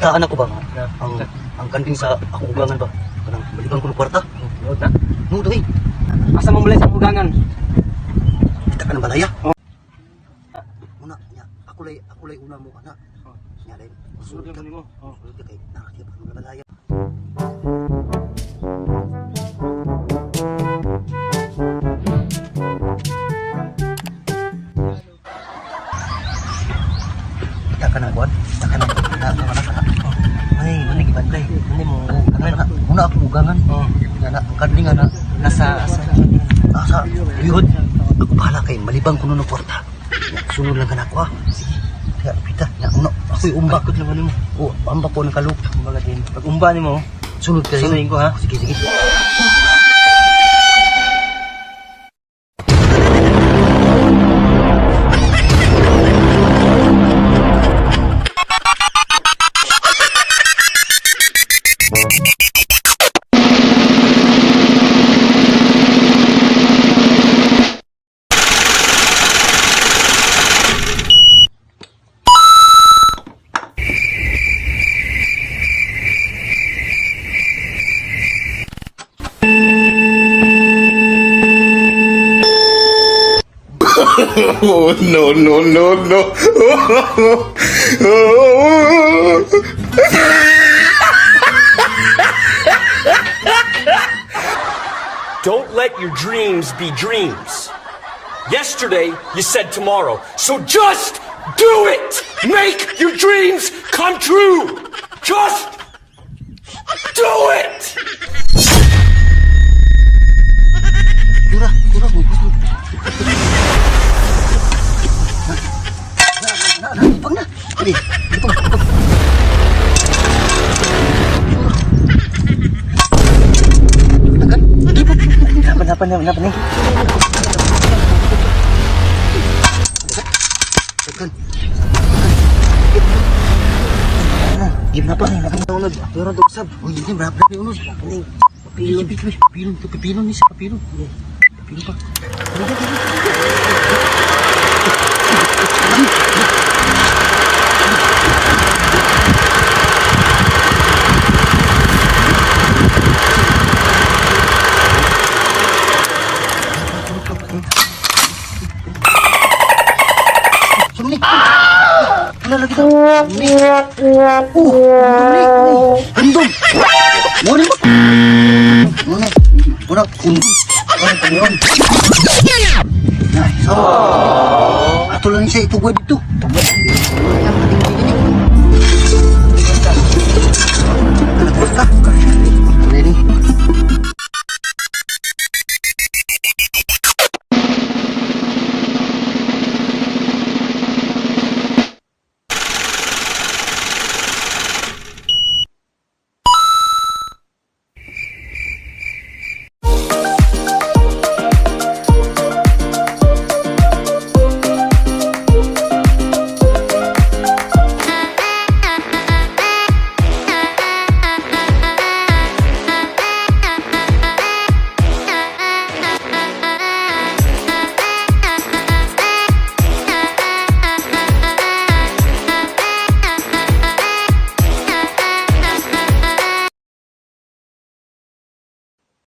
Nabalitaan ako ba nga Na. ang kanding sa akong ugangan ba? Kanang balikan ko ng kwarta. Load na. No, doi. Asa mo mulay sa ugangan? Kita ka ng balaya. Oh. Una, nya, ako lay una mo ana. Oh. Nya dai. Sunod Sunod ka. lang nimo. Oh. Sunod ka kay nakakita ka ng balaya. Kita ka ng kuwan? Kita ka ng na na na na. Ay, mani gibantay. Mani mo. Kana na, una akong ugangan. Oh. Nga na, ang kanding nga na. Nasa asa. Ah, sa likod. Ako bahala kay malibang kuno ng kwarta. Sunod lang ka na ako ha. Sige. Kaya pita, na una ako'y umbak. Bakit lang nimo? O, ambak ko ng kaluk. Kumbaga din. Pag umba nimo, Sunod kayo. Sunuin ko, ha? Sige, sige. Oh, no, no, no, no. Don't let your dreams be dreams. Yesterday, you said tomorrow. So just do it! Make your dreams come true! Just do it! Dura, dura mo. Na, na, na, ipang na. Dali, ipang, ipang. Dura. Tagan. Ipang, ipang. Laban laban laban laban ni. Tagan. Give na pa. Unod, pero do sab. Uy, hindi, marap na unod. Pilon, pilon, pilon, pilon ni sa pilon. Pilon pa. Sumni. Wala lagi ta. Sumni. Oh, sumni. Gandom. Mo ni mo. Muna. Muna kundom. Ay, Panginoon. Na, so. Ato lang siya itugwa dito.